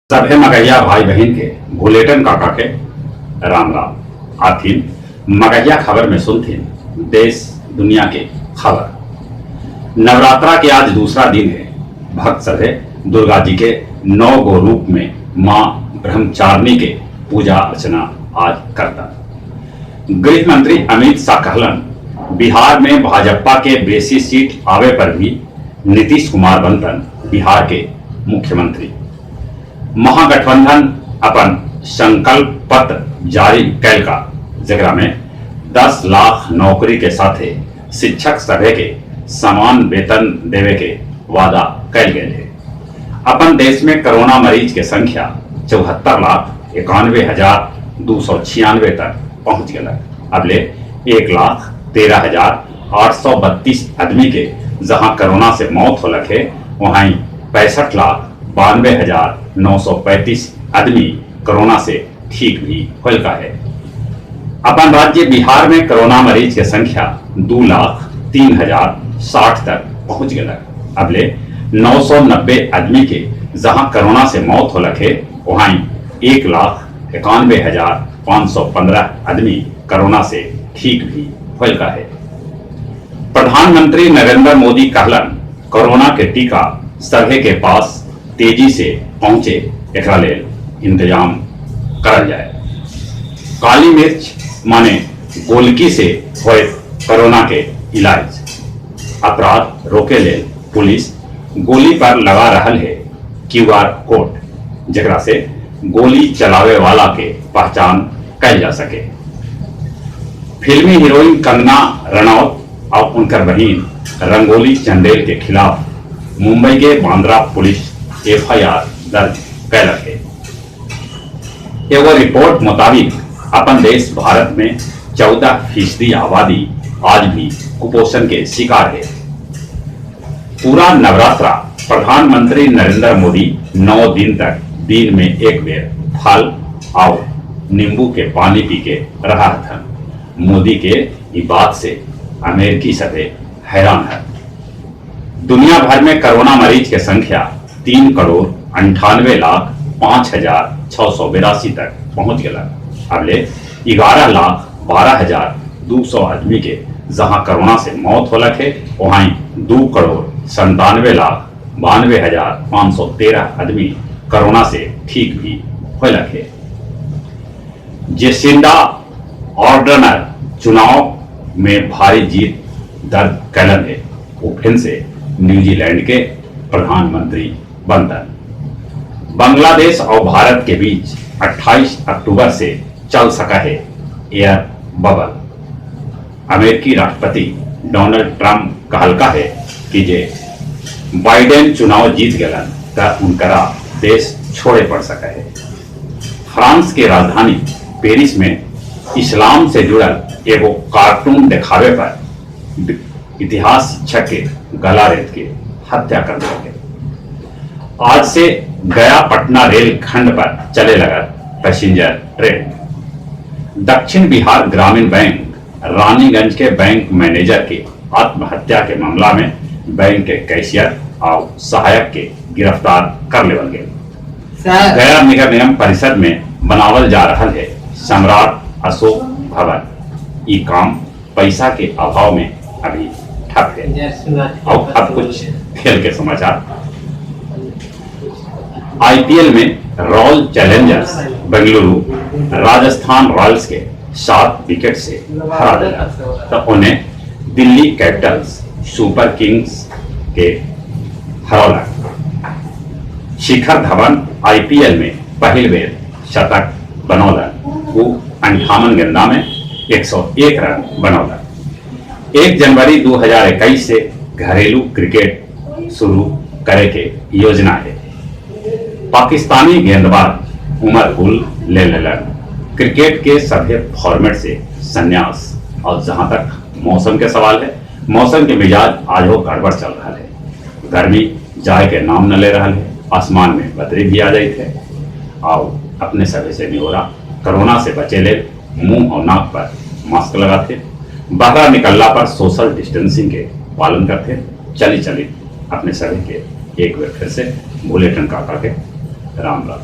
सभे मगहिया भाई बहिन के भुलेटन काका के राम राम। आथिन मगहिया खबर में सुनथिन देश दुनिया के खबर। नवरात्रा के आज दूसरा दिन है। भक्त सभे दुर्गा जी के 9 गो रूप में माँ ब्रह्मचारिणी के पूजा अर्चना आज करता। गृह मंत्री अमित शाह कहलन, बिहार में भाजपा के बेसी सीट आवे पर भी नीतीश कुमार बनतन बिहार के मुख्यमंत्री। महागठबंधन अपन संकल्प पत्र जारी कैलका, जेकरा में 10 लाख नौकरी के साथे शिक्षक सभे के समान वेतन देवे के वादा कैल गेल है। अपन देश में कोरोना मरीज के संख्या 74,91,296 तक पहुंच गया। अबले 1,13,832 आदमी के जहां कोरोना से मौत होलक है, वहीं 65,92,935 आदमी कोरोना से ठीक भी होलका है। अपन राज्य बिहार में कोरोना मरीज के संख्या 2,03,060 तक पहुंच गया। अबले 990 आदमी के जहां कोरोना से मौत होलक है, वहीं 1,91,515 आदमी कोरोना से ठीक भी होलका है। प्रधानमंत्री नरेंद्र मोदी कहलन, कोरोना के टीका सभे के पास तेजी से पहुंचे एकरा लेल इंतजाम करल जाए। काली मिर्च माने गोलकी से होए कोरोना के इलाज। अपराध रोके लेल पुलिस गोली पर लगा रहल है क्यूआर कोड, जेकरा से गोली चलावे वाला के पहचान कैल जा सके। फिल्मी हीरोइन कंगना रनौत और उनकर बहन रंगोली चंदेल के खिलाफ मुंबई के बांद्रा पुलिस एफआईआर दर्ज कैलक है। एगो रिपोर्ट मुताबिक अपन देश भारत में 14% आबादी आज भी कुपोषण के शिकार है। पूरा नवरात्रा प्रधानमंत्री नरेंद्र मोदी 9 दिन तक दिन में एक बेर फल और नींबू के पानी पी के रहा था। मोदी के ई बात से अमेरिकी सभे हैरान है। दुनिया भर में कोरोना मरीज के संख्या 3,98,05,682 तक पहुंच गया। अबले 11,12,200 आदमी के जहां कोरोना से मौत होलक है, वहीं 2,97,92,513 आदमी कोरोना से ठीक भी होलक है। जेसिंडा ऑर्डनर चुनाव में भारी जीत दर्ज कैलन है, वो फिर से न्यूजीलैंड के प्रधानमंत्री बनतन। बांग्लादेश और भारत के बीच 28 अक्टूबर से चल सका है एयर बबल। अमेरिकी राष्ट्रपति डोनाल्ड ट्रंप कहलका है कि जे बाइडेन चुनाव जीत गलन त उनकरा देश छोड़े पड़ सका है। फ्रांस के राजधानी पेरिस में इस्लाम से जुड़ल एगो कार्टून दिखावे पर इतिहास शिक्षक के गला रेत के हत्या कर दिया गया। आज से गया पटना रेल खंड पर चले लगा पैसेंजर ट्रेन। दक्षिण बिहार ग्रामीण बैंक रानीगंज के बैंक मैनेजर के आत्महत्या के मामला में बैंक के कैशियर और सहायक के गिरफ्तार कर लेवल गए। गया नगर निगम परिषद में बनावल जा रहा है सम्राट अशोक भवन। ये काम पैसा के अभाव में अभी ठप है। और अब कुछ खेल के समाचार। आईपीएल में royal Challengers Bengaluru Rajasthan Royals के 7 विकेट से हरा दिया, तो उन्हें दिल्ली कैपिटल्स सुपर किंग्स के हरौलक। शिखर धवन आईपीएल में पहिल बेर शतक बनौलन। वो 58 गेंदा में 101 रन बनौलन। 1 जनवरी 2021 से घरेलू क्रिकेट शुरू करे के योजना है। पाकिस्तानी गेंदबाज उमर गुल ले लेलन क्रिकेट के सभी फॉर्मेट से संन्यास। और जहां तक मौसम के सवाल है, मौसम के मिजाज आज हो गड़बड़ चल रहा है। गर्मी जाए के नाम न ले रहा है, आसमान में बदरी भी आ जाई थे। आओ अपने सभी से निहोरा, कोरोना से बचे ले मुंह और नाक पर मास्क लगाते, बाहर निकलना पर सोशल डिस्टेंसिंग के पालन करते। चली चली अपने सभी के एक बार फिर से बुलेटिन काका के राम राम।